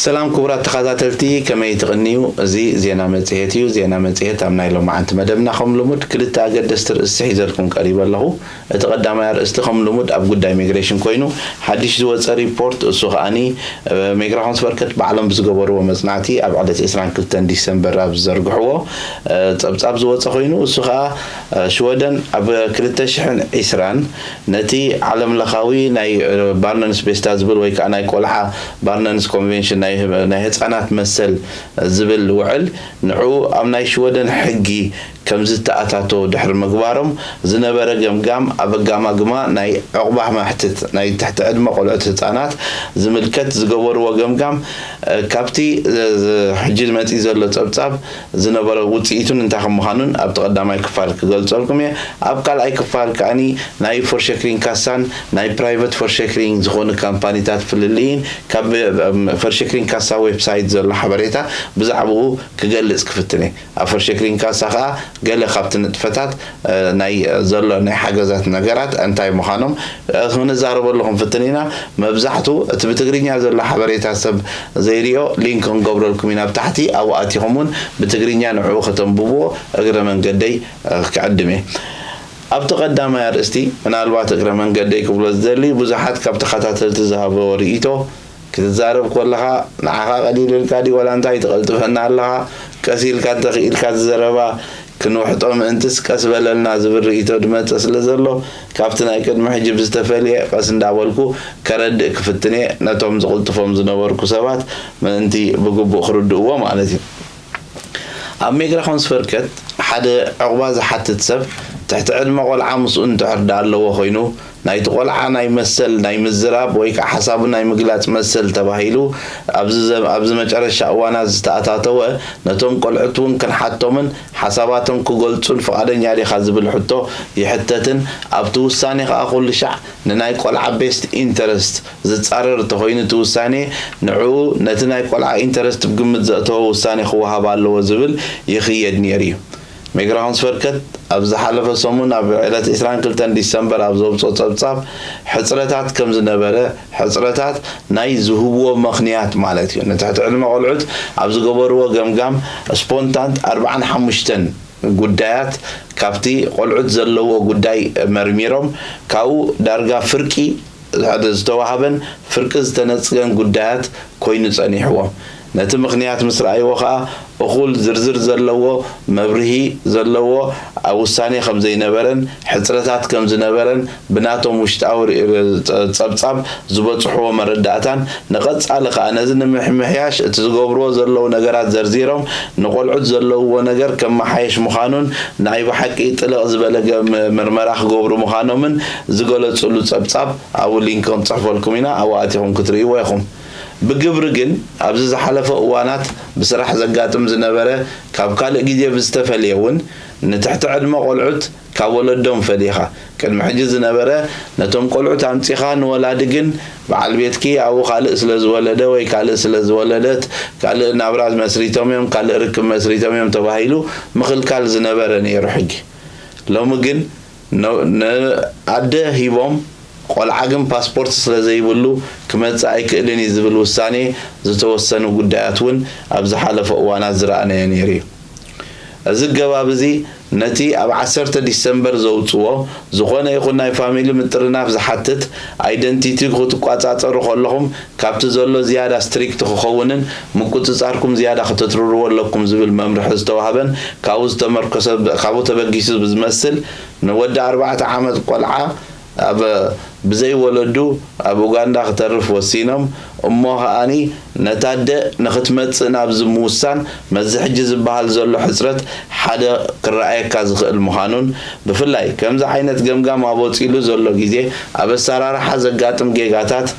ሰላም ክቡራት ተኸታተልቲ፣ ከመይ ትቕንዩ? እዚ ዜና መጽሔት እዩ። ዜና መጽሔት ኣብ ናይ ሎማዓንቲ መደብና ከም ልሙድ ክልተ ኣገደስቲ ርእስቲ ሒዘልኩም ቀሪበ ኣለኹ። እቲ ቀዳማይ ኣርእስቲ ከም ልሙድ ኣብ ጉዳይ ሚግሬሽን ኮይኑ፣ ሓድሽ ዝወጸ ሪፖርት፣ እሱ ከኣኒ፣ እ፣ ሜግራሆንስ በርከት ባዕሎም ብዝገበርዎ መጽናዕቲ ኣብ ዕለት ዕስራን ክልተን ዲሰምበር ኣብ ዝዘርግሕዎ፣ እ፣ ጸብጻብ ዝወጸ ኮይኑ፣ እሱ ከኣ፣ እ፣ ሽወደን ኣብ ክልተ ሽሕን ዕስራን ነቲ ዓለምለኻዊ ናይ፣ እ፣ ባርነንስ ቤስታ ዝብል ወይ ከኣ ናይ ቆልዓ ባርነንስ ኮንቬንሽን ናይ፣ ናይ ህጻናት መሰል ዝብል ውዕል ንዕኡ ኣብ ናይ ሽወደን ሕጊ ከም ዝተኣታቶ ድሕሪ ምግባሮም ዝነበረ ገምጋም ኣብ ኣጋማግማ ናይ ዕቑባ መሕትት ናይ ትሕቲ ዕድመ ቆልዑት ህጻናት ዝምልከት ዝገበርዎ ገምጋም፣ እ፣ ካብቲ፣ እ፣ ዝ-፣ ሕጂ መጺእ ዘሎ ጸብጻብ ዝነበረ ውጽኢቱን እንታይ ከም ምዃኑን ኣብቲ ቀዳማይ ክፋል ክገልጸልኩም እየ። ኣብ ካልኣይ ክፋል ከኣኒ ናይ ፎርሸክሪንግ ካሳን ናይ ፕራይቨት ፎርሸክሪንግ ዝኾኑ ካምፓኒታት ፍልልይን ካብ፣ እም፣ ፎርሸክሪንግ ካሳ ዌብሳይት ዘሎ ሓበሬታ ብዛዕባኡ ክገልጽ ክፍትን እየ። ኣብ ፎርሸክሪንግ ካሳ ከኣ ገለ ካብቲ ንጥፈታት፣ እ፣ ናይ ዘሎ ናይ ሓገዛት ነገራት እንታይ ምዃኖም፣ እ፣ ክንዛረበሉ ክንፍትን ኢና። መብዛሕቱ እቲ ብትግርኛ ዘሎ ሓበሬታ ሰብ ዘይርዮ ሊንክ ክንገብረልኩም ኢና ኣብ ታሕቲ። ኣብኡ ኣቲኹም እውን ብትግርኛ ንዕኡ ከተንብብዎ እግረ መንገደይ፣ እ፣ ክዕድም እየ። ኣብቲ ቀዳማይ ኣርእስቲ ምናልባት እግረ መንገደይ ክብሎ ዝደሊ ብዙሓት ካብ ተኸታተልቲ ዝሃብዎ ርእይቶ ክትዛረብ ከለኻ ንዓኻ ቀሊልልካ ድዩ ዋላ እንታይ ትቐልጥፈና ኣለኻ? ቀስ ኢልካ እንተኽኢልካ እቲ ዘረባ ክንውሕጦ ምእንትስ ቀስ በለልና ዝብል ርእይቶ ዝመጸ ስለ ዘሎ ካብቲ ናይ ቅድሚ ሕጂ ብዝተፈልየ ቀስ እንዳበልኩ ከረድእ ክፍትን እየ ነቶም ዝቕልጥፎም ዝነበርኩ ሰባት ምእንቲ ብግቡእ ክርድእዎ ማለት እዩ። ኣብ ሜግራሆንስ በርከት ሓደ ዕቑባ ዝሓትት ሰብ ትሕቲ ዕድመ ቆልዓ ምስኡ እንድሕር ደኣ ኣለዎ ኮይኑ ናይቲ ቆልዓ ናይ መሰል ናይ ምዝራብ ወይ ከዓ ሓሳቡ ናይ ምግላጽ መሰል ተባሂሉ ኣብዚ ዘ-፣ ኣብዚ መጨረሻ እዋናት ዝተኣታተወ ነቶም ቆልዑት እውን ክንሓቶምን ሓሳባቶም ክገልጹን ፍቓደኛ ዲኻ ዝብል ሕቶ ይሕተትን ኣብቲ ውሳኔ ከዓ ኩሉ ሻዕ ንናይ ቆልዓ ቤስት ኢንተረስት ዝጻረር እንተኾይኑ እቲ ውሳኔ ንዕኡ ነቲ ናይ ቆልዓ ኢንተረስት ብግምት ዘእተወ ውሳኔ ክወሃብ ኣለዎ ዝብል ይኽየድ ነይሩ እዩ። ሜግራሆንስ በርከት ኣብ ዝሓለፈ ሰሙን ኣብ ዕለት ዕስራን ክልተን ዲሰምበር ኣብ ዘውፅኦ ጸብጻብ ሕፅረታት ከም ዝነበረ፣ ሕፅረታት ናይ ዝህብዎ ምኽንያት ማለት እዩ። ንትሕቲ ዕድመ ቆልዑት ኣብ ዝገበርዎ ገምጋም ስፖንታንት ኣርብዓን ሓሙሽተን ጉዳያት ካብቲ ቆልዑት ዘለዎ ጉዳይ መርሚሮም ካብኡ ዳርጋ ፍርቂ ሓደ ዝተዋህበን ፍርቂ ዝተነጽገን ጉዳያት ኮይኑ ጸኒሕዎም። ነቲ ምኽንያት ምስ ረኣይዎ ኸኣ እኹል ዝርዝር ዘለዎ መብርሂ ዘለዎ ኣብ ውሳኔ ከም ዘይነበረን ሕጽረታት ከም ዝነበረን ብናቶም ውሽጣዊ ር-፣ ጸ-፣ ጸብጻብ ዝበጽሕዎ መረዳእታን ንቐጻሊ ኸኣ ነዚ ንምሕምሕያሽ እቲ ዝገብርዎ ዘለዉ ነገራት ዘርዚሮም ንቆልዑት ዘለውዎ ነገር ከመሓየሽ ምዃኑን ናይ ብሓቂ ጥልቕ ዝበለ ገ-፣ ም-፣ ምርመራ ክገብሩ ምዃኖምን ዝገለጹሉ ጸብጻብ ኣብኡ ሊንክ ክንጽሕፈልኩም ኢና፣ ኣብኡ ኣቲኹም ክትርእይዎ ኢኹም። ብግብሪ ግን ኣብዚ ዝሓለፈ እዋናት ብስራሕ ዘጋጥም ዝነበረ ካብ ካልእ ግዜ ብዝተፈልየ እውን ንትሕቲ ዕድመ ቆልዑት ካብ ወለዶም ፈሊኻ ቅድሚ ሕጂ ዝነበረ ነቶም ቆልዑት ኣምጺኻ ንወላዲ ግን በዓል ቤትኪ ኣብኡ ካልእ ስለ ዝወለደ ወይ ካልእ ስለ ዝወለደት ካልእ ናብራ መስሪቶም እዮም፣ ካልእ ርክብ መስሪቶም እዮም ተባሂሉ ምኽልካል ዝነበረ ነይሩ ሕጊ። ሎሚ ግን ነ-፣ ንኣደ ሂቦም ቆልዓ ግን ፓስፖርት ስለ ዘይብሉ ክመጽእ ኣይክእልን እዩ ዝብል ውሳኔ ዝተወሰኑ ጉዳያት እውን ኣብ ዝሓለፈ እዋናት ዝረኣናዮ ነይሩ እዩ። እዚ ኣገባብ እዚ ነቲ ኣብ ዓሰርተ ዲሰምበር ዘውጽዎ ዝኾነ ይኹን ናይ ፋሚሊ ምጥርናፍ ዝሓትት ኣይደንቲቲ ክትቋጻጸሩ ከለኹም ካብቲ ዘሎ ዝያዳ ስትሪክት ክኸውንን ምቁጽጻርኩም ዝያዳ ከተትርርዎ ኣለኩም ዝብል መምርሒ ዝተዋህበን ካብኡ ዝተመርኮሰ፣ ካብኡ ተበጊሱ ብዝመስል ንወዲ ኣርባዕተ ዓመት ቆልዓ ኣብ ብዘይ ወለዱ ኣብ ኡጋንዳ ክተርፍ ወሲኖም እሞ ከኣኒ ነታ ኣደ ንኽትመጽእ ናብዚ ምውሳን መዚ ሕጂ ዝበሃል ዘሎ ሕጽረት ሓደ ክረኣየካ ዝኽእል ምዃኑን ብፍላይ ከምዚ ዓይነት ገምጋም ኣብ ወጺሉ ዘሎ ግዜ ኣብ ኣሰራርሓ ዘጋጥም ጌጋታት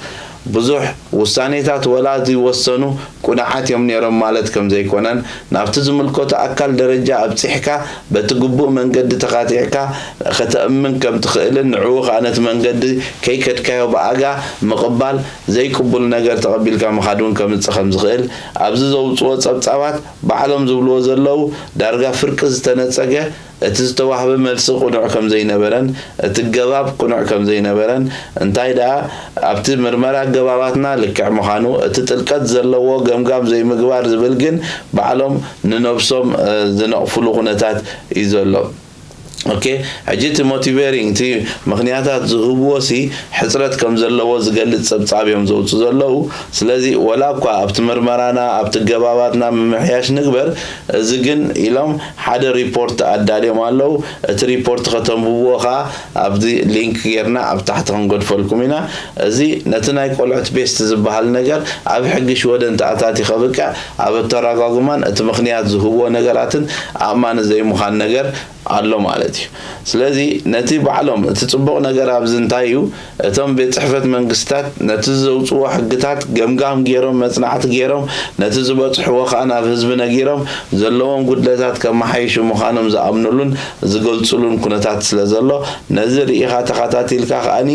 ብዙሕ ውሳኔታት ወላ ዝወሰኑ ቁኑዓት እዮም ነይሮም ማለት ከም ዘይኮነን ናብቲ ዝምልከቶ ኣካል ደረጃ ኣብጺሕካ በቲ ግቡእ መንገዲ ተኻቲዕካ ከተእምን ከም ትኽእልን ንዕኡ ኸኣ ነቲ መንገዲ ከይከድካዮ ብኣጋ ምቕባል ዘይቅቡል ነገር ተቐቢልካ ምኻድ እውን ከምጽእ ከም ዝኽእል ኣብዚ ዘውጽዎ ጸብጻባት ባዕሎም ዝብልዎ ዘለዉ ዳርጋ ፍርቂ ዝተነጸገ እቲ ዝተዋህበ መልሲ ቅኑዕ ከም ዘይነበረን እቲ ገባብ ቅኑዕ ከም ዘይነበረን እንታይ ደኣ ኣብቲ ምርመራ ኣገባባትና ልክዕ ምዃኑ እቲ ጥልቀት ዘለዎ ገምጋም ዘይምግባር ዝብል ግን ባዕሎም ንነብሶም ዝነቕፍሉ ኩነታት እዩ ዘሎ። ኦኬ፣ ሕጂ እቲ ሞቲቬሪንግ እቲ ምኽንያታት ዝህብዎ ሲ ሕፅረት ከም ዘለዎ ዝገልፅ ፀብፃብ እዮም ዘውፅኡ ዘለዉ። ስለዚ ወላ እኳ ኣብቲ ምርመራና ኣብቲ ገባባትና ምምሕያሽ ንግበር፣ እዚ ግን ኢሎም ሓደ ሪፖርት ኣዳልዮም ኣለዉ። እቲ ሪፖርት ከተንብብዎ ከዓ ኣብዚ ሊንክ ጌርና ኣብ ታሕቲ ክንገድፈልኩም ኢና። እዚ ነቲ ናይ ቆልዑት ቤስት ዝበሃል ነገር ኣብ ሕጊ ሽወደን ተኣታቲ ከብቅዕ ኣብ ኣተራጓጉማን እቲ ምኽንያት ዝህብዎ ነገራትን ኣእማኒ ዘይምዃን ነገር ኣሎ ማለት እዩ። ስለዚ ነቲ ባዕሎም እቲ ጽቡቕ ነገር ኣብዚ እንታይ እዩ? እቶም ቤት ጽሕፈት መንግስታት ነቲ ዘውጽዎ ሕግታት ገምጋም ገይሮም መጽናዕቲ ገይሮም ነቲ ዝበጽሕዎ ከኣ ናብ ህዝቢ ነጊሮም ዘለዎም ጉድለታት ከመሓይሹ ምዃኖም ዝኣምኑሉን ዝገልጹሉን ኩነታት ስለ ዘሎ ነዚ ርኢኻ ተኸታቲልካ ከኣኒ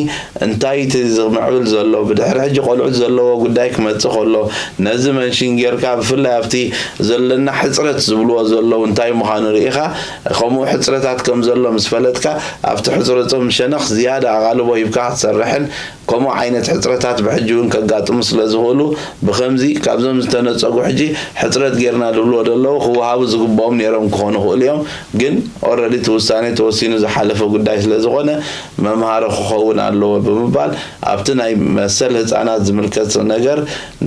እንታይ እቲ ዝምዕብል ዘሎ ብድሕሪ ሕጂ ቆልዑት ዘለዎ ጉዳይ ክመጽእ ከሎ ነዚ መንሽን ጌርካ ብፍላይ ኣብቲ ዘለና ሕጽረት ዝብልዎ ዘለዉ እንታይ ምዃኑ ርኢኻ ከምኡ ሕጽረታት ከም ዘሎ ምስ ፈለጥካ ኣብቲ ሕጽረቶም ሸነኽ ዝያዳ ኣቓልቦ ሂብካ ክትሰርሕን ከምኡ ዓይነት ሕጽረታት ብሕጂ እውን ከጋጥሙ ስለ ዝኽእሉ ብኸምዚ ካብዞም ዝተነጸጉ ሕጂ ሕጽረት ጌርና ዝብልዎ ዘለዉ ክወሃቡ ዝግብኦም ነይሮም ክኾኑ ይኽእሉ እዮም። ግን ኦረዲ እቲ ውሳኔ ተወሲኑ ዝሓለፈ ጉዳይ ስለ ዝኾነ መምሃሪ ክኸውን ኣለዎ ብምባል ኣብቲ ናይ መሰል ህጻናት ዝምልከት ነገር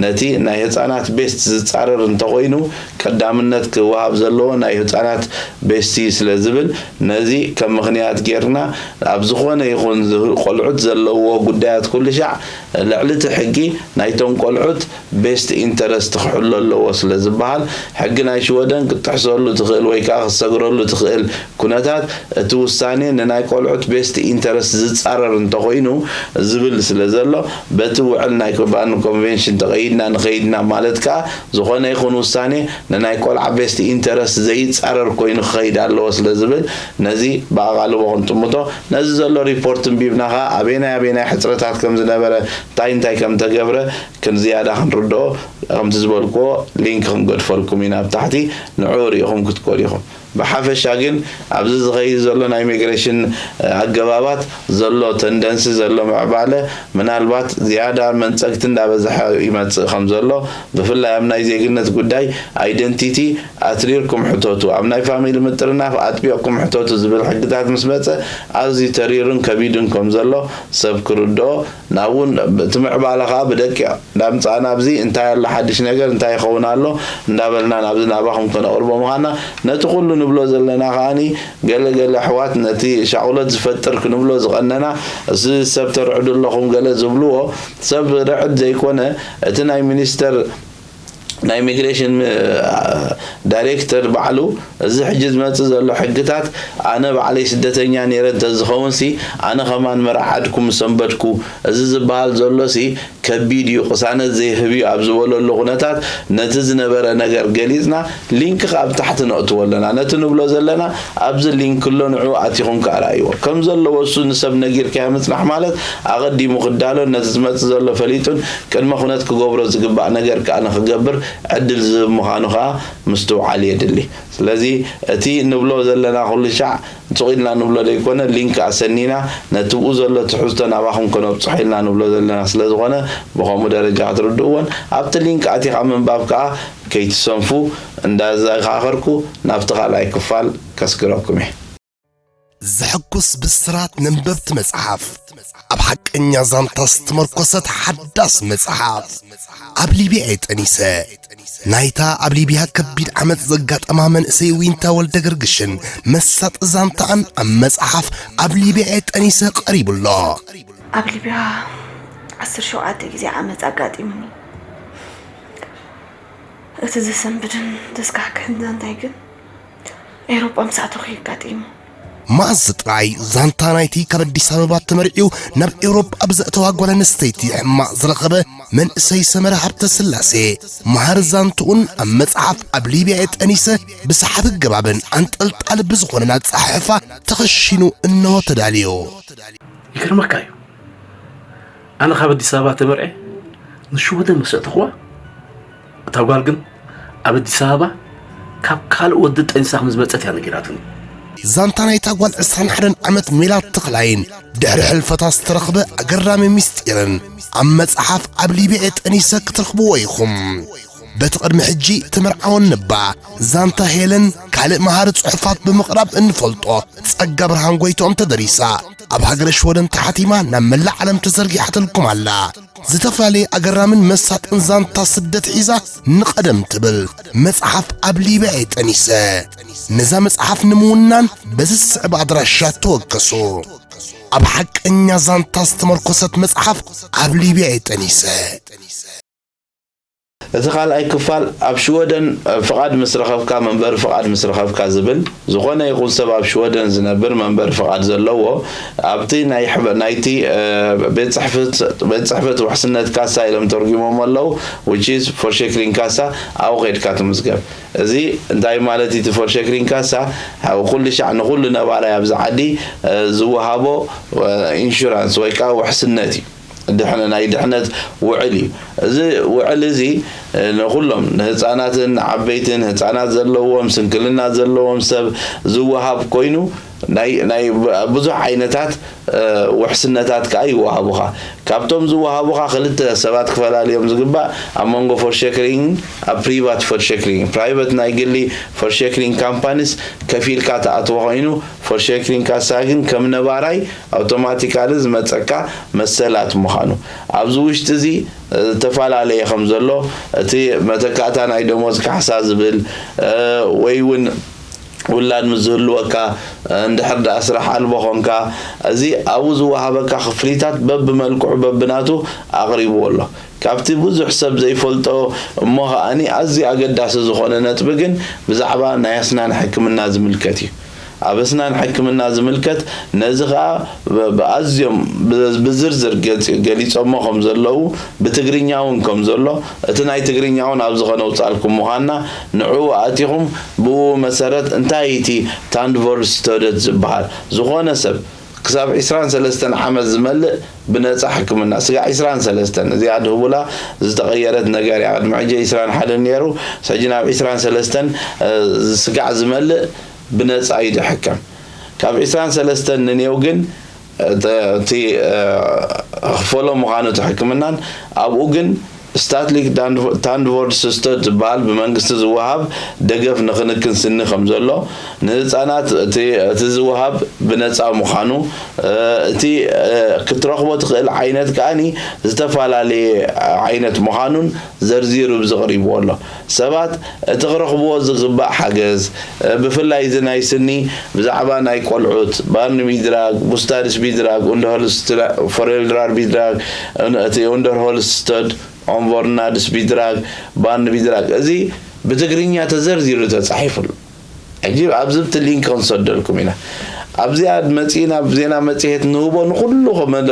ነቲ ናይ ህጻናት ቤስት ዝጻረር እንተኾይኑ ቀዳምነት ክወሃብ ዘለዎ ናይ ህጻናት ቤስት እዩ ስለ ዝብል ነዚ ከም ምኽንያት ጌርና ኣብ ዝኾነ ይኹን ዝህ- ቆልዑት ዘለዎ ጉዳያት ኩሉ ሻዕ ልዕሊ እቲ ሕጊ ናይቶም ቆልዑት ቤስት ኢንተረስት ክሕሎ ኣለዎ ስለ ዝበሃል ሕጊ ናይ ሽወደን ክትጥሕሰሉ ትኽእል ወይ ከዓ ክትሰግረሉ ትኽእል ኩነታት እቲ ውሳኔ ንናይ ቆልዑት ቤስት ኢንተረስት ዝጻረር እንተኾይኑ ዝብል ስለ ዘሎ በቲ ውዕል ናይ ባርን ኮንቬንሽን ተቐይድና ንኸይድና ማለት ከዓ ዝኾነ ይኹን ውሳኔ ንናይ ቆልዓ ቤስት ኢንተረስት ዘይጻረር ኮይኑ ክኸይድ ኣለዎ ስለ ዝብል ነዚ ብኣቓልቦ ክንጥምቶ ነዚ ዘሎ ሪፖርት እንቢብና ከዓ ኣበየናይ ኣበየናይ ሕፅረታት ከም ዝነበረ እንታይ እንታይ ከም ተገብረ ክንዝያዳ ክንርድኦ ከምቲ ዝበልክዎ ሊንክ ክንገድፈልኩም ኢና ኣብ ታሕቲ ንዕኡ ሪኢኹም ክትኮዱ ኢኹም። ብሓፈሻ ግን ኣብዚ ዝኸይድ ዘሎ ናይ ኢሚግሬሽን ኣገባባት ዘሎ ተንደንሲ ዘሎ ምዕባለ ምናልባት ዝያዳ መንፀግቲ እንዳበዝሐ ይመፅእ ከም ዘሎ ብፍላይ ኣብ ናይ ዜግነት ጉዳይ ኣይደንቲቲ ኣትሪርኩም ሕተቱ ኣብ ናይ ፋሚሊ ምጥርናፍ ኣጥቢቕኩም ሕተቱ ዝብል ሕግታት ምስ መፀ ኣዝዩ ተሪርን ከቢድን ከም ዘሎ ሰብ ክርድኦ ናብኡ እቲ ምዕባለ ከዓ ብደቂቕ እንዳምፃእና ኣብዚ እንታይ ኣሎ ሓድሽ ነገር እንታይ ይኸውን ኣሎ እንዳበልና ናብዚ ናባኹም ከነቕርቦ ምዃንና ነቲ ኩሉ ንብሎ ዘለና ከዓኒ ገለ ገለ ኣሕዋት ነቲ ሻቑሎት ዝፈጥር ክንብሎ ዝቐነና እዚ ሰብ ተርዕዱ ኣለኹም ገለ ዝብልዎ ሰብ ርዕድ ዘይኮነ እቲ ናይ ሚኒስተር ናይ ኢሚግሬሽን ዳይሬክተር ባዕሉ እዚ ሕጂ ዝመፅእ ዘሎ ሕግታት ኣነ ባዕለይ ስደተኛ ነይረ እንተዝኸውን ሲ ኣነ ከማን መርዓድኩ ምሰንበድኩ እዚ ዝበሃል ዘሎ ሲ ከቢድ እዩ ቅሳነት ዘይህብ እዩ ኣብ ዝበለሉ ኩነታት ነቲ ዝነበረ ነገር ገሊፅና ሊንክ ካብ ታሕቲ ነእትዎ ኣለና ነቲ ንብሎ ዘለና ኣብዚ ሊንክ ኣሎ ንዑ ኣቲኹም ከኣ ረኣይዎ ከም ዘለዎ እሱ ንሰብ ነጊርካዮ ምፅናሕ ማለት ኣቐዲሙ ክዳሎን ነቲ ዝመፅእ ዘሎ ፈሊጡን ቅድመ ኩነት ክገብሮ ዝግባእ ነገር ከኣ ንክገብር ዕድል ዝህብ ምዃኑ ከኣ ምስትውዓል የድሊ። ስለዚ እቲ ንብሎ ዘለና ኩሉ ሻዕ ሱቕ ኢልና ንብሎ ዘይኮነ ሊንክ ኣሰኒና ነቲ ብኡ ዘሎ ትሕዝቶ ናባኹም ከነብፅሖ ኢልና ንብሎ ዘለና ስለ ዝኾነ ብኸምኡ ደረጃ ክትርድእዎን ኣብቲ ሊንክ ኣቲኻ ምንባብ ከኣ ከይትሰንፉ እንዳዘኻኸርኩ ናብቲ ካልኣይ ክፋል ከስግረኩም እየ። ዘሐጉስ ብስራት ነንበብቲ መጽሓፍ ኣብ ሓቀኛ ዛንታ ዝተመርኮሰት ሓዳስ መጽሓፍ ኣብ ሊብያ እየ ጠኒሰ ናይታ ኣብ ሊብያ ከቢድ ዓመጽ ዘጋጠማ መንእሰይ ዊንታ ወልደ ገርግሽን መሳጢ ዛንታኣን ኣብ መጽሓፍ ኣብ ሊብያ እየ ጠኒሰ ቀሪቡ ኣሎ። ኣብ ሊብያ ዓሰርተ ሸውዓተ ግዜ ዓመጽ ኣጋጢሙኒ። እቲ ዘሰንብድን ዘስካሕክሕን ዛንታይ ግን ኤውሮጳ ምስ ኣተኹ እዩ ኣጋጢሙ። መኣዝ ጥራይ ዛንታ ናይቲ ካብ ኣዲስ ኣበባ ተመርዕዩ ናብ ኤውሮጳ ብዘእተዋ ጓል ኣንስተይቲ ሕማቕ ዝረኸበ መንእሰይ ሰመረ ሃብተስላሴ መሃሪ ዛንትኡን ኣብ መጽሓፍ ኣብ ሊብያ እየ ጠኒሰ ብሰሓቢ ኣገባብን ኣንጠልጣሊ ብዝኾነን ኣጸሓሕፋ ተኸሺኑ እንሆ ተዳልዩ። ይገርመካ እዩ ኣነ ካብ ኣዲስ ኣበባ ተመርዐ ንሽወደን ምስ ኣእተኽዋ እታ ጓል ግን ኣብ ኣዲስ ኣበባ ካብ ካልእ ወዲ ጠኒሳ ከም ዝመጸት እያ ነጊራትኒ። ዛንታ ናይታ ጓል ዕስራን ሓደን ዓመት ሜላት ተኽላይን ድሕሪ ሕልፈታ ዝተረኽበ ኣገራሚ ምስጢርን ኣብ መጽሓፍ ኣብ ሊብያ ጠኒሰ ክትረኽብዎ ኢኹም። በቲ ቅድሚ ሕጂ ተመርዓወን እባ ዛንታ ሄለን ካልእ መሃሪ ጽሑፋት ብምቕራብ እንፈልጦ ጸጋ ብርሃን ጎይትኦም ተደሪሳ ኣብ ሃገረ ሽወደን ተሓቲማ ናብ መላእ ዓለም ተዘርጊሓትልኩም ኣላ። ዝተፈላለየ ኣገራምን መሳጥን ዛንታ ስደት ሒዛ ንቐደም ትብል መጽሓፍ ኣብ ሊብያ እየ ጠኒሰ። ነዛ መጽሓፍ ንምውናን በዚ ዝስዕብ ኣድራሻ ተወከሱ። ኣብ ሓቀኛ ዛንታ ዝተመርኮሰት መጽሓፍ ኣብ ሊብያ እየ ጠኒሰ። እቲ ካልኣይ ክፋል ኣብ ሽወደን ፍቓድ ምስ ረኸብካ መንበሪ ፍቓድ ምስ ረኸብካ ዝብል፣ ዝኾነ ይኹን ሰብ ኣብ ሽወደን ዝነብር መንበሪ ፍቓድ ዘለዎ ኣብቲ ናይ ሕበ- ናይቲ ቤት ፅሕፈት ውሕስነት ካሳ ኢሎም ተርጉሞሞ ኣለዉ፣ which is ፎርሸክሪን ካሳ፣ ኣብኡ ከይድካ ትምዝገብ። እዚ እንታይ ማለት እዩ? እቲ ፎርሸክሪን ካሳ ኩሉ ሻዕ ንኹሉ ነባራይ ኣብዚ ዓዲ ዝወሃቦ ኢንሹራንስ ወይ ከዓ ውሕስነት እዩ። ድሕነ ናይ ድሕነት ውዕል እዩ። እዚ ውዕል እዚ ንኹሎም ንህፃናትን ንዓበይትን ህፃናት ዘለዎም ስንክልና ዘለዎም ሰብ ዝወሃብ ኮይኑ ናይ ናይ ብዙሕ ዓይነታት ውሕስነታት ከዓ ይወሃቡኻ። ካብቶም ዝወሃቡኻ ክልተ ሰባት ክፈላልዮም ዝግባእ ኣብ መንጎ ፎርሸክሪንግ ኣብ ፕሪቫት ፎርሸክሪንግ ፕራይቨት ናይ ግሊ ፎርሸክሪንግ ካምፓኒስ ከፊልካ ተኣትዎ ኮይኑ ፎርሸክሪንግ ካሳ ግን ከም ነባራይ ኣውቶማቲካሊ ዝመፀካ መሰላት ምዃኑ ኣብዚ ውሽጢ እዚ ዝተፈላለየ ከም ዘሎ እቲ መተካእታ ናይ ደሞዝ ካሕሳ ዝብል ወይ እውን ውላድ ምስ ዝህልወካ እንድሕር ደኣ ስራሕ ኣልቦ ኾንካ እዚ ኣብኡ ዝወሃበካ ክፍሊታት በብመልክዑ በብናቱ ኣቕሪብዎ ኣሎ። ካብቲ ብዙሕ ሰብ ዘይፈልጦ እሞ ከኣኒ ኣዝዩ ኣገዳሲ ዝኾነ ነጥቢ ግን ብዛዕባ ናይ ኣስናን ሕክምና ዝምልከት እዩ። ኣብ ኣስናን ሕክምና ዝምልከት ነዚ ኸኣ ብኣዝዮም ብዝርዝር ገሊጾሞ ከም ዘለዉ ብትግርኛ እውን ከም ዘሎ እቲ ናይ ትግርኛ እውን ኣብዚ ኸነውጻልኩም ምዃንና ንዕኡ ኣእቲኹም ብኡ መሰረት እንታይ እቲ ታንድቮርድ ስተደት ዝበሃል ዝኾነ ሰብ ክሳብ ዕስራን ሰለስተን ዓመት ዝመልእ ብነጻ ሕክምና ስጋዕ ዕስራን ሰለስተን እዚኣ ድህቡላ ዝተቐየረት ነገር እያ ቅድሚ ሕጂ ዕስራን ሓደን ነይሩ ሕጂ ናብ ዕስራን ሰለስተን ስጋዕ ዝመልእ ብነጻ እዩ ድሕከም ካብ ዕስራን ሰለስተን ንኔው ግን እቲ ክፈሎ ምዃኑ እቲ ሕክምናን ኣብኡ ግን ስታትሊክ ታንድቮርድ ስቶድ ዝበሃል ብመንግስቲ ዝወሃብ ደገፍ ንክንክን ስኒ ከም ዘሎ ንህፃናት እቲ ዝወሃብ ብነፃ ምዃኑ እቲ ክትረኽቦ ትኽእል ዓይነት ከኣኒ ዝተፈላለየ ዓይነት ምዃኑን ዘርዚሩ ብዚ ቅሪብዎ ኣሎ። ሰባት እቲ ክረኽብዎ ዝግባእ ሓገዝ ብፍላይ እዚ ናይ ስኒ ብዛዕባ ናይ ቆልዑት ባርንቢድራግ፣ ቡስታድስቢድራግ፣ ኡንደርሆልስትፎሬልድራርቢድራግ፣ እቲ ኡንደርሆልስተድ ኦምቮርናድስቢድራግ፣ ባርንቢድራግ እዚ ብትግርኛ ተዘርዚሩ ተፃሒፉ ኣሎ። ሕጂ ኣብዚ ብቲ ሊንክ ክንሰደልኩም ኢና። ኣብዚኣ መፂእና ዜና መፅሄት ንህቦ ንኩሉ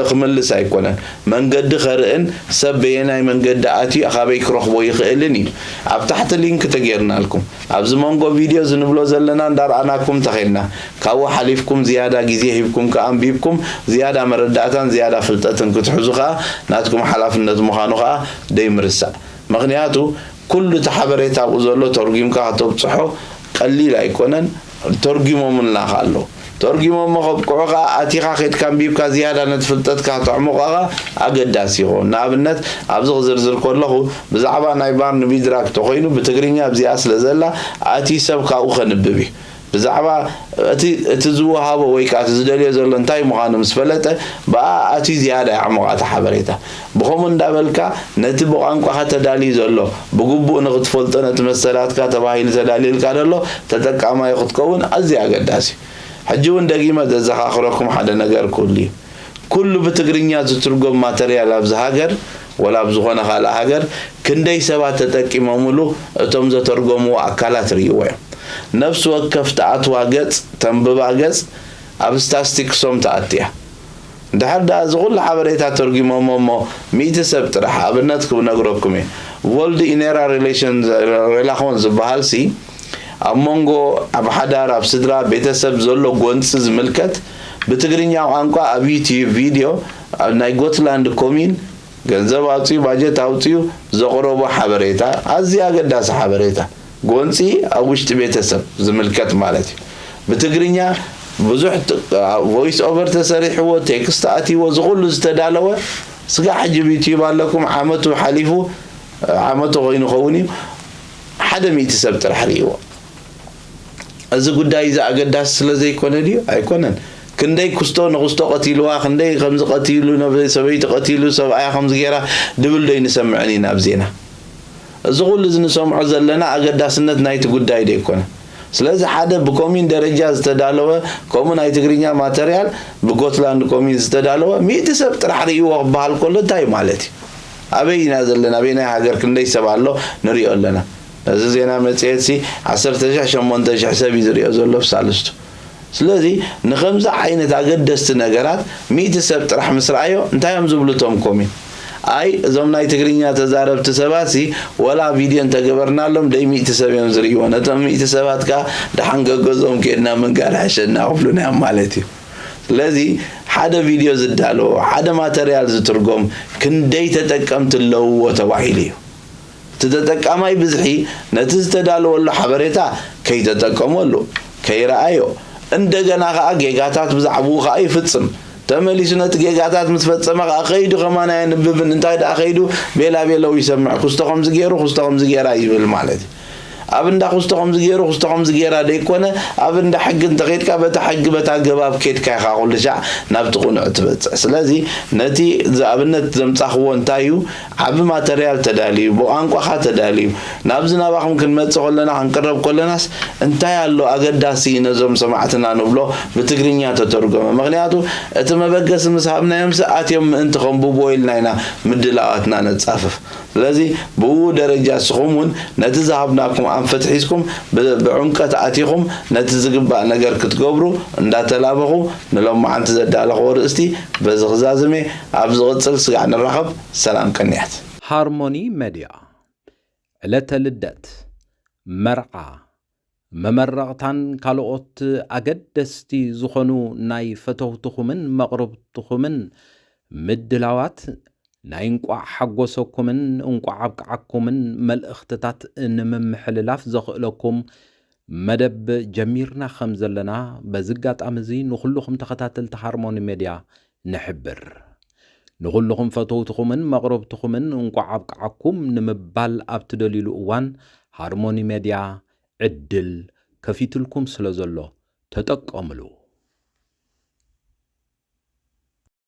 ክምልስ ኣይኮነን። መንገዲ ከርእን ሰብ በየናይ መንገዲ ኣትዩ ካበይ ክረኽቦ ይኽእልን እዩ። ኣብ ታሕቲ ሊንክ ተጌርናልኩም። ኣብዚ መንጎ ቪድዮ ዝንብሎ ዘለና እንዳርኣናኩም ተኸድና ካብኡ ሓሊፍኩም ዝያዳ ግዜ ሂብኩም ከኣ ኣንቢብኩም ዝያዳ መረዳእታን ዝያዳ ፍልጠትን ክትሕዙ ከኣ ናትኩም ሓላፍነት ምዃኑ ከኣ ደይምርሳእ። ምኽንያቱ ኩሉ እቲ ሓበሬታ ኣብኡ ዘሎ ተርጒምካ ከተብጽሖ ቀሊል ኣይኮነን። ተርጒሞምልና ከኣ ኣለዉ። ተርጒሞሞ ከብቅዑ ከኣ ኣቲኻ ከይድካ ኣንቢብካ ዝያዳ ነቲ ፍልጠትካ ተዕሙቖ ከኣ ኣገዳሲ ይኸውን። ንኣብነት ኣብዚ ክዝርዝር ከለኹ ብዛዕባ ናይ ባርንቢ ድራግ ተኾይኑ ብትግርኛ ኣብዚኣ ስለ ዘላ ኣቲ ሰብ ካብኡ ከንብብ እዩ። ብዛዕባ እቲ እቲ ዝወሃቦ ወይ ከኣ እቲ ዝደልዮ ዘሎ እንታይ ምዃኑ ምስ ፈለጠ ብኣ ኣትዩ ዝያዳ የዕሙቓ እታ ሓበሬታ። ብኸምኡ እንዳበልካ ነቲ ብቋንቋኻ ተዳልዩ ዘሎ ብግቡእ ንኽትፈልጦ ነቲ መሰላትካ ተባሂሉ ተዳልዩልካ ዘሎ ተጠቃማዩ ክትከውን ኣዝዩ ኣገዳሲ እዩ። ሕጂ እውን ደጊመ ዘዘኻኽረኩም ሓደ ነገር ክህሉ እዩ። ኩሉ ብትግርኛ ዝትርጎም ማተርያል ኣብዚ ሃገር ወላ ኣብ ዝኾነ ካልእ ሃገር ክንደይ ሰባት ተጠቂሞምሉ እቶም ዘተርጎምዎ ኣካላት ርእይዎ እዮም። ነፍሲ ወከፍ ትኣትዋ ገጽ ተንብባ ገጽ ኣብ ስታስቲክሶም ትኣቱ እያ። እንድሕር ደኣ እዚ ኩሉ ሓበሬታ ተርጒሞሞ እሞ ሚእቲ ሰብ ጥራሕ ኣብነት ክነግረኩም እየ። ቮልድ ኢኔራ ሬላሽን ሬላኾን ዝበሃል ሲ ኣብ መንጎ ኣብ ሓዳር ኣብ ስድራ ቤተሰብ ዘሎ ጎንፂ ዝምልከት ብትግርኛ ቋንቋ ኣብ ዩትዩብ ቪድዮ ናይ ጎትላንድ ኮሚን ገንዘብ ኣውፂኡ ባጀት ኣውፂኡ ዘቕረቦ ሓበሬታ ኣዝዩ ኣገዳሲ ሓበሬታ ጎንፂ ኣብ ውሽጢ ቤተሰብ ዝምልከት ማለት እዩ። ብትግርኛ ብዙሕ ት- ቮይስ ኦቨር ተሰሪሕዎ፣ ቴክስት ኣትይዎ፣ እዚ ኩሉ ዝተዳለወ ስጋ ሕጂ ብዩትዩብ ኣለኩም። ዓመቱ ሓሊፉ፣ ዓመቱ ኮይኑ ኸውን እዩ። ሓደ ሚእቲ ሰብ ጥራሕ ርእይዎ። እዚ ጉዳይ እዚ ኣገዳሲ ስለ ዘይኮነ ድዩ? ኣይኮነን። ክንደይ ክስቶ ንክስቶ ቀቲልዋ፣ ክንደይ ከምዚ ቀቲሉ፣ ሰበይቲ ቀቲሉ፣ ሰብኣያ ከምዚ ገይራ ድብል ዶ ይንሰምዕን ኢና ኣብ ዜና? እዚ ኩሉ እዚ ንሰምዖ ዘለና ኣገዳስነት ናይቲ ጉዳይ ዶ ኣይኮነ? ስለዚ ሓደ ብኮሚን ደረጃ ዝተዳለወ ከምኡ ናይ ትግርኛ ማተርያል ብጎትላንድ ኮሚን ዝተዳለወ ሚእቲ ሰብ ጥራሕ ርእይዎ ክበሃል ከሎ እንታይ ማለት እዩ? ኣበይ ኢና ዘለና? ኣበይ ናይ ሃገር ክንደይ ሰብ ኣሎ ንሪኦ ኣለና። ነዚ ዜና መጽሔት ሲ ዓሰርተ ሽሕ ሸሞንተ ሽሕ ሰብ እዩ ዝሪኦ ዘሎ ብሳልስቱ። ስለዚ ንኸምዚ ዓይነት ኣገደስቲ ነገራት ሚእቲ ሰብ ጥራሕ ምስ ረኣዮ እንታይ እዮም ዝብሉ እቶም ኮሚን? ኣይ እዞም ናይ ትግርኛ ተዛረብቲ ሰባት ሲ ወላ ቪድዮ እንተገበርናሎም ደይ ሚእቲ ሰብ እዮም ዝርእይዎ። ነቶም ሚእቲ ሰባት ከኣ ደሓን ገገዝኦም ኬድና ምንጋር ሕሸና ክብሉና እዮም ማለት እዩ። ስለዚ ሓደ ቪድዮ ዝዳለዎ ሓደ ማተርያል ዝትርጎም ክንደይ ተጠቀምቲ ኣለውዎ ተባሂሉ እዩ። እቲ ተጠቃማይ ብዝሒ ነቲ ዝተዳለወሉ ሓበሬታ ከይተጠቀመሉ፣ ከይረኣዮ፣ እንደገና ከኣ ጌጋታት ብዛዕባኡ ከኣ ይፍጽም። ተመሊሱ ነቲ ጌጋታት ምስ ፈጸመ ከኣ ከይዱ ከማን ኣየንብብን፣ እንታይ ደኣ ከይዱ ቤላ ቤለው ይሰምዕ፣ ክስቶ ከምዚ ገይሩ፣ ክስቶ ከምዚ ገይራ ይብል ማለት እዩ። ኣብ እንዳ ክስቶ ከምዚ ገይሩ፣ ክስቶ ከምዚ ገይራ ደይኮነ፣ ኣብ እንዳ ሕጊ እንተኸይድካ በቲ ሕጊ በታ ኣገባብ ከይድካ ኢኻ ኩሉ ሻዕ ናብቲ ቁኑዕ ትበጽሕ። ስለዚ ነቲ ዝኣብነት ዘምጻኽዎ እንታይ እዩ? ዓቢ ማተርያል ተዳልዩ፣ ብቋንቋኻ ተዳልዩ፣ ናብዚ ናባኹም ክንመጽእ ከለና ክንቅረብ ከለናስ እንታይ ኣሎ ኣገዳሲ ነዞም ሰማዕትና ንብሎ ብትግርኛ ተተርጎመ? ምኽንያቱ እቲ መበገሲ ምስ ሃብናዮምሲ ኣትዮም ምእንቲ ከንብብዎ ኢልና ኢና ምድላዋትና ነጻፍፍ። ስለዚ ብኡ ደረጃ እስኹም እውን ነቲ ዝሃብናኩም ኣንፈት ሒዝኩም ብ- ብዕምቀት ኣቲኹም ነቲ ዝግባእ ነገር ክትገብሩ እንዳተላበኹ ንሎማዓንቲ ዘዳለኽዎ ርእስቲ በዚ ክዛዝም እየ። ኣብ ዝቕጽል ስጋዕ ንራኸብ። ሰላም ቅንያት። ሃርሞኒ መድያ ዕለተ ልደት፣ መርዓ፣ መመረቕታን ካልኦት ኣገደስቲ ዝኾኑ ናይ ፈተውትኹምን መቕርብትኹምን ምድላዋት ናይ እንቋዕ ሓጎሰኩምን እንቋዕ ኣብቅዓኩምን መልእኽትታት ንምምሕልላፍ ዘኽእለኩም መደብ ጀሚርና ከም ዘለና በዚ ኣጋጣሚ እዚ ንኹልኹም ተኸታተልቲ ሃርሞኒ ሜድያ ንሕብር። ንኹልኹም ፈተውትኹምን መቕረብትኹምን እንቋዕ ኣብቅዓኩም ንምባል ኣብ ትደልዩሉ እዋን ሃርሞኒ ሜድያ ዕድል ከፊትልኩም ስለ ዘሎ ተጠቀምሉ።